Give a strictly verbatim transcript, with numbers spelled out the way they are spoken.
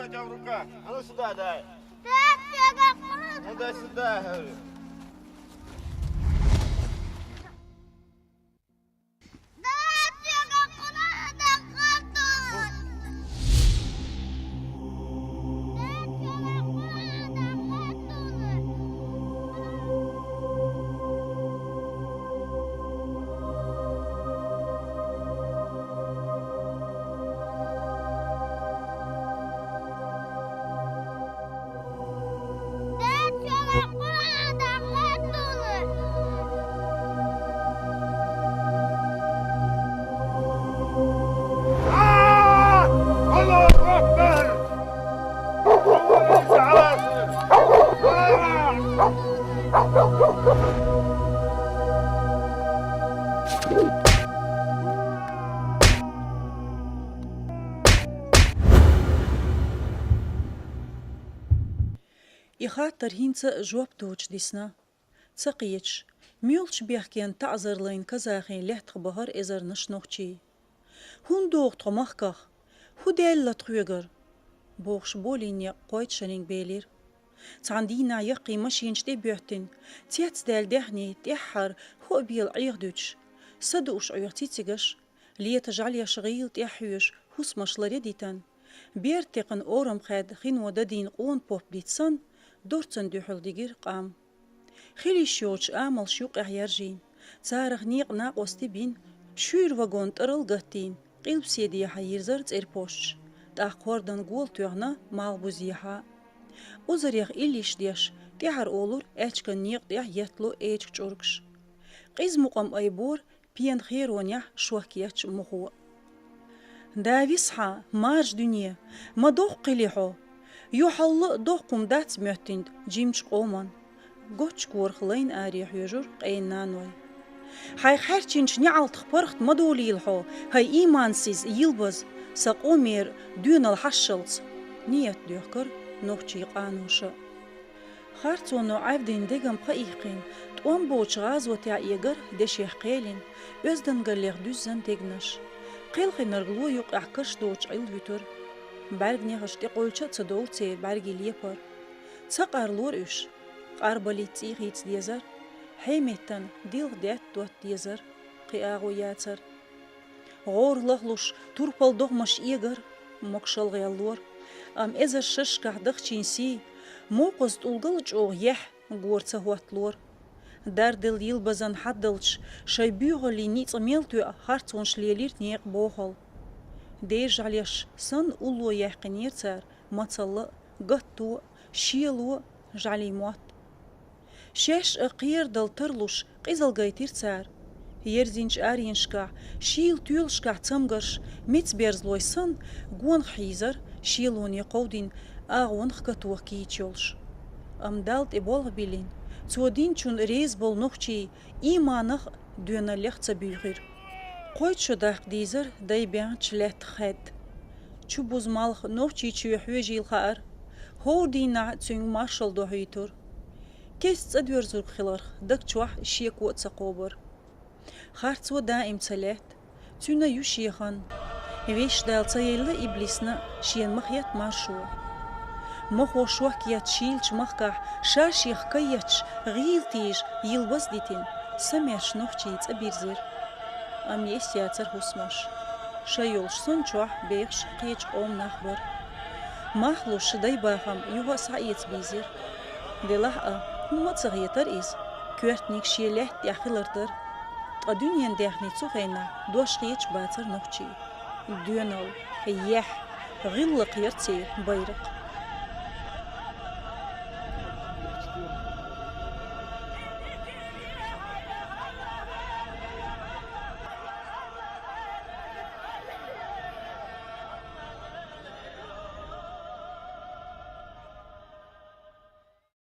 Тебя в руках. А ну сюда, дай. Ну дай сюда, говорю. И хаттар хӀинца жоп доцуш дисна. Ца кхеташ, муьлхачу бехкен таӀзар лайна казахийн лаьттах бахара эзарнаш нохчий. «ХӀунда догӀу тхо махках? ХӀун даьлла тхоьгара?» — бохуш, болийна некъ кхойтта шаринг белира. Цхьана дийнахь яккхий машинаш тӀе а боьттина, цецдаьлла даьхний тӀаьххьара хӀоъ бела Ӏеха дуьтуш, са дууш Ӏоьху цицигаш, лета жӀаьлеш гӀийла тӀаьхьа хьоьжуш хӀусамаш ларъян дитина, берда текхна орамхаьдда хино дадийна къона поп дита санна, дорцан дуьхьал дигира къам. Хила йиш йоцуш амалш юккъехь яржийна, царах некъан накъостий бина, шуьйра вагон тӀарал гаттийна, къилбаседехьа йирзара цӀерпошчаш, тӀаккха хӀордан гола тоьхна малхбузехьа. Узарех иллиш деш, тӀаьхьара олура аьчкан некъа тӀехь еттало эчиг чӀургаш. Къиза мукъам айбора пенан херонехь шок ечу мохо. Да висхьа, маржа дуьне, ма дохкхили хьо! Юьхьалла а дохк-м дац моьттинарг жимачу къоман, — гоч корах лайна аре хьоьжура къена наной. — Хьайх хьаьрчинчу неӀалтах паргӀат ма долийла хьо, хӀай ийман сиз, йилбаз, сан къомера доьналла хьашалц, — нийят доьхкура нохчийн къаноша. Харцоно Ӏаьвдина деган пхаиккхина, тӀом боцучу гӀазотехь эгара дешех кхелина, оьздангаллех дуьззина дегнаш. Кхелхинарг ло юккъехь каш доцуш Ӏилла вуьтура. БӀаьрганехаш тӀекъуьйлча а ца довра церан бӀаьргийн лепар. Ца къарлора уьш. Къарбаллица цӀий хийца дезара, хьеметтан дилха даьтта дотта дезара, кхин агӀо яцара. ГӀора лахлуш, турпал догӀмаш эгара, могушалла гӀеллора, амма эзар шерашкахь дахчийна сий, мокхаза тӀулгал а чӀогӀа яхь гора ца хӀотталора. Дарделла йилбазан хьадалча, шайн боьхаллин ницкъ мел тоьа харцонаш лелийра некъан бохалла. Дера жӀаьлеш санна улло яьккхинера цара мацалла а, гатто а, шело а, жӀаьлийн мотт. Шаьш а кхерадала тарлуш, къизалла гайтира цара. Ерзинчу аренашкахь, шийла тоьлашкахь цамгарш, меца берзалой санна, гонах хьийзара, шелоне кховдийна, агӀонах катоха кийча йолуш. Амма Далла тӀе болх биллина, Цо динчунна реза болу нохчий ийманах а, доьналлех а ца буьйхира. Кхойтта шо даккха дийзара дай баьхначу лаьттах хаьдда. Чу бузу малх Нохчийчоь хьоьжийла хаьара, хӀора дийнахь цуьнга маршалла дохьуьйтура. Кеста цӀа доьрзург хиларх, даг чохь шеко а ца кхобура. Харцо даим ца лаьтта. Цуьнан ю шен хан. Везачу Дала ца елла иблисна, шена ма хетта маршо. Мохо шок етташ шийлачу махкахь, ша-шех кай етташ, гӀийла тийжа, йилбаз дитина, самеш нохчийн цӀа бирзира. Амма ес яцара хӀусамаш. Шайн йолуш санна чохь бехаш кхечу къоман нах бара. Мах луш, дай бахам юха а схьаэца бийзира. Делахь а, хӀумма а ца хетара иза, коьртаниг шен лаьтта тӀехь хилар дара. Ткъа дуьненан даьхни цу хенахь дош хеташ бацара нохчий. Доьналла, яхь, гӀиллакх яра церан байракх.